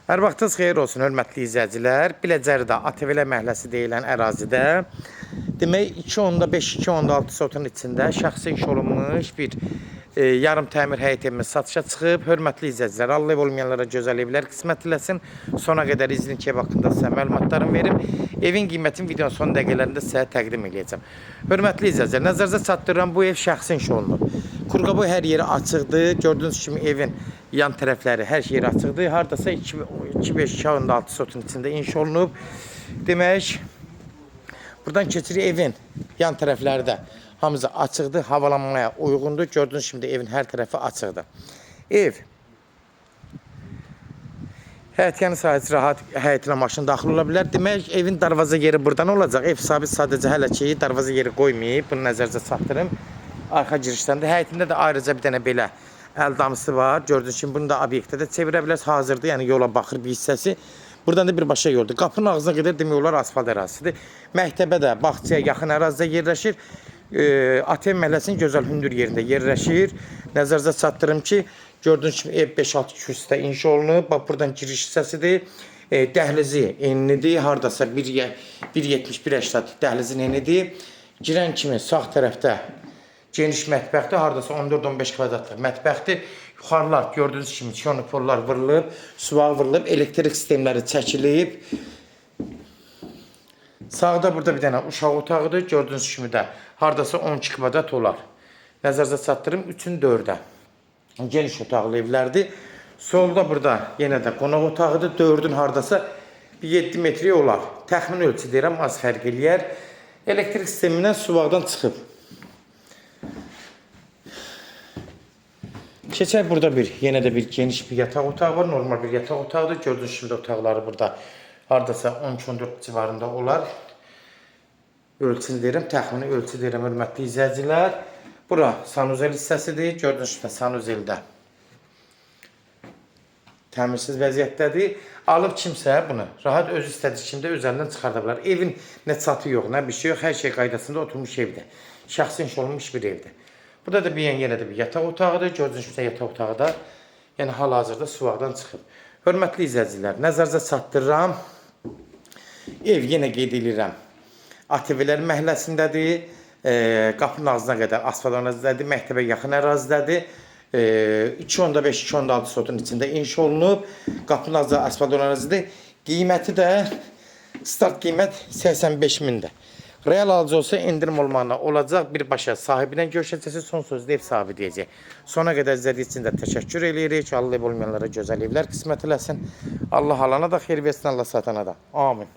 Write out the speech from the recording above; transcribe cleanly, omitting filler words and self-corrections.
Hər vaxtınız xeyir olsun, hörmətli izləyicilər. Biləcəridə ATV məhəlləsi deyilən ərazidə demək 2.5, 2.6 sotun içində şəxsi inşa olunmuş bir yarım təmir həyət evimiz satışa çıxıb. Hörmətli izləyicilər, Allah ev olmayanlara gözəl evlər qismət eləsin. Sona qədər izləyin ki, ev haqqında sizə məlumatlarımı verim. Evin qiymətini videonun son dəqiqələrində sizə təqdim eləyəcəm. Hörmətli izləyicilər, nəzərinizə çatdırıram, bu ev şəxsi inşa olunub. Kurqaboy hər yeri açıqdır. Gördüyünüz kimi evin yan tərəfləri hər yeri açıqdır. Hardasa 2.5, 2.6 sotun içində inşa olunub. Demək, buradan keçirik evin yan tərəfləri də hamısı açıqdır, havalanmaya uyğundur. Gördüyünüz kimi də evin hər tərəfi açıqdır. Ev həyətyanı sahəsi rahat həyətinə maşın daxil ola bilər. Demək, evin darvaza yeri buradan olacaq. Ev sahibi sadəcə hələ ki darvaza yeri qoymayıb. Bunu nəzərinizə çatdırım. Arxa girişdən də həyətində də ayrıca bir dənə belə əl damısı var. Gördüyünüz kimi bunu da obyektə də çevirə bilərsiniz. Hazırdır, yəni yola baxır bir hissəsi. Buradan da birbaşa yoldur. Qapının ağzına qədər demək olar asfalt ərazisidir. Məktəbə də, bağçaya yaxın ərazidə yerləşir. ATV məhəlləsinin gözəl hündür yerində yerləşir. Nəzərinizə çatdırım ki, gördüyünüz kimi ev 5-6 kürsüdə inşa olunub. Bax buradan giriş hissəsidir. Dəhlizi enlidir. Hardasa 1.70-1.80 dəhlizin enidir. Girən kimi sağ tərəfdə geniş mətbəxdir. Hardasa 14-15 kvadratlıq mətbəxdir. Yuxarılar gördüyünüz kimi çiyonopollar vurulub, suvaq vurulub, elektrik sistemləri çəkilib. Sağda burada bir dənə uşaq otağıdır. Gördüyünüz kimi də hardasa 12 kvadrat olar. Nəzərinizə çatdırım 3-ün 4-ə. Geniş otaqlı evlərdir. Solda burada yenə də qonaq otağıdır. 4-ün hardasa bir 7 metri olar. Təxmini ölçü deyirəm, az fərq eləyər. Elektrik sistemindən suvaqdan çıxıb. Keçək burada bir, yenə də bir geniş bir yataq otağı var. Normal bir yataq otağıdır. Gördüyünüz kimi də otaqları burada hardasa 12-14 civarında olar. Ölçünü deyirəm, təxmini ölçü deyirəm, hörmətli izləyicilər. Bura sanuzel hissəsidir. Gördüyünüz kimi sanuzeldə təmirsiz vəziyyətdədir. Alıb kimsə bunu rahat öz istədiyi kimi də öz əlindən çıxarda bilər. Evin nə çatı yox, nə bir şey yox, hər şey qaydasında oturmuş evdir. Şəxsi inşa olunmuş bir evdir. Burada da bir yenə də bir yataq otağıdır. Gördüyünüz kimi yataq otağı da yəni hal-hazırda suvaqdan çıxıb. Hörmətli izləyicilər, nəzərinizə çatdırıram. Ev yenə qeyd edirəm. ATV-lər məhəlləsindədir. Qapının ağzına qədər asfalt ərazidədir, məktəbə yaxın ərazidədir. 2.5, 2.6 sotun içində inşa olunub. Qapının ağzı asfalt ərazidir. Qiyməti də start qiymət 85 mindir. Real alıcı olsa endirim olmağına olacaq. Birbaşa sahibinə görüşəcəksiniz. Son sözü də ev sahibi deyəcək. Sona qədər izlədiyiniz üçün də təşəkkür eləyirik. Allah ev olmayanlara gözəl evlər qismət eləsin. Allah alana da xeyir versin, Allah satana da. Amin.